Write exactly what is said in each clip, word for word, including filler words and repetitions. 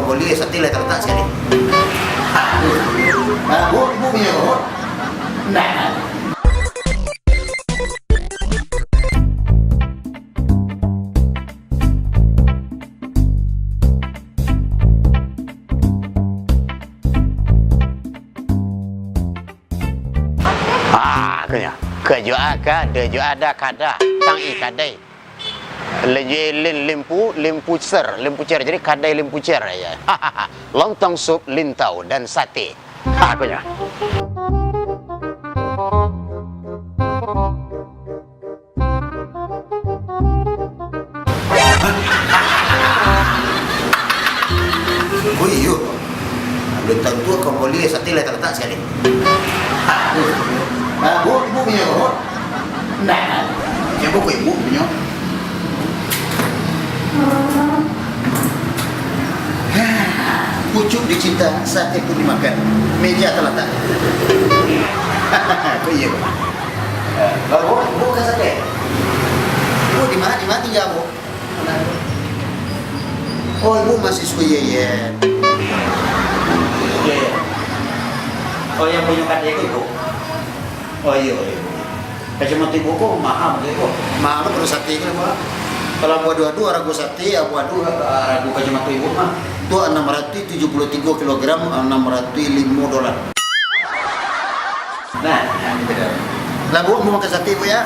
Boleh, sate lah talatak sakali. Ah, bu, bu, bu, bu, bu. Nah. Ah, ko nyo. Ka jo a ka, da jo a da, kada. Tang i kadai. Lin, lin, limpu, limpucer, limpucer. Jadi, kadai limpucer, ya. Lontong, sup, lintau, dan sate. Ha, ko nyo. Oh iyo. Alun tantu ka bali, sate lah talatak sakali. Ah, bu, bu, bu punyo, bu. Nah, siapa ko ibu punyo? Pucuk dicinta, sate pun dimakan. Meja talatak. Ko iyo. Baru, bu, bukan sate. Bu, di mana, di mana tinggal, bu? Oh, ibu mahasiswa I A I N. Iya, iya. Oh, yang punya kadai itu, ibu? Oh, iya, iya. Kacamata ibu ko mahal, ibu. Mahal, kalau sate ko, Pak. Kalau abu adu-adu, harago sate, abu adu, harago kacamata ibu mah. Tu anam ratuih tujuh puluh tigo kilogram, anam ratuih limo dolar. Nah, nah, gitu dah. Lah, Bu, mau makan sate, Bu, ya?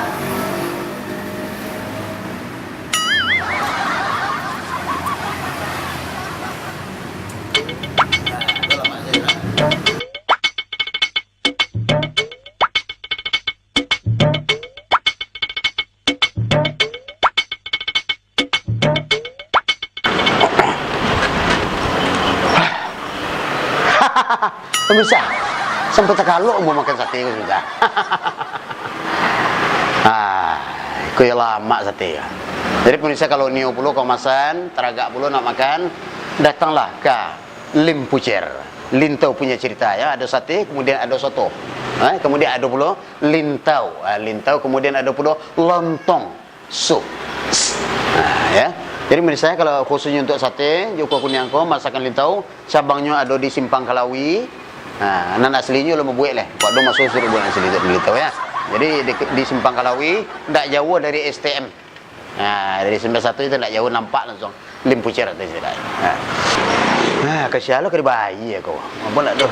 Pemirsa, sampai takalok mau makan sate ko, pemirsa. Ah, ko yo lamak sate ko. Jadi, pemirsa, kalau nio pulo kaumatan, taragak pulo nak makan, datanglah ka Lim Pucer. Lintau punya cerita, ya. Ado sate, kemudian ado soto. Eh, kemudian ado pulo lintau. Ah, lintau, kemudian ado pulo lontong. Sup. Nah, ya. Jadi, menurut saya, kalau khususnya untuk sate, jo kuah kuniang ko, masakan Lintau, cabangnyo ado di Simpang Kalawi. Nah, nan aslinyo lah mabuek leh. Kok ado maso suruh buek nan asli di Lintau, ya. Jadi, di, di Simpang Kalawi, ndak jauh dari S T M. Nah, dari sembilan satu itu ndak jauh, nampak langsung. Lim Pucer tu sudah. Nah. Nah, kasian lo ka dibayia ko. Apo nak tu?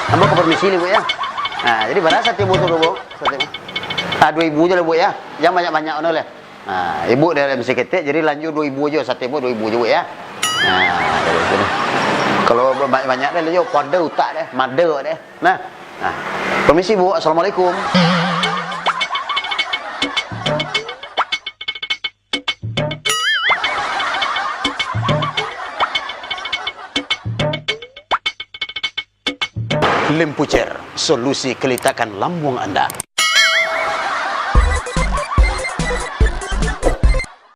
Ambo ka permisi ni, Bu, ya. Nah, jadi bara sate ibu tu, Bu? Sate. Ah, duo ribu je lah, Bu, ya. Jangan banyak-banyak no leh. Nah, ibu dah mesti ketek, jadi lanjut duo ribu je, sate ibu duo ribu je, Bu, ya. Nah, kalau banyak-banyak dah, lanjut pada utak deh, mada deh. Nah. Nah. Permisi, Bu. Assalamualaikum. Lim Pucer, solusi kelitakan lambung Anda.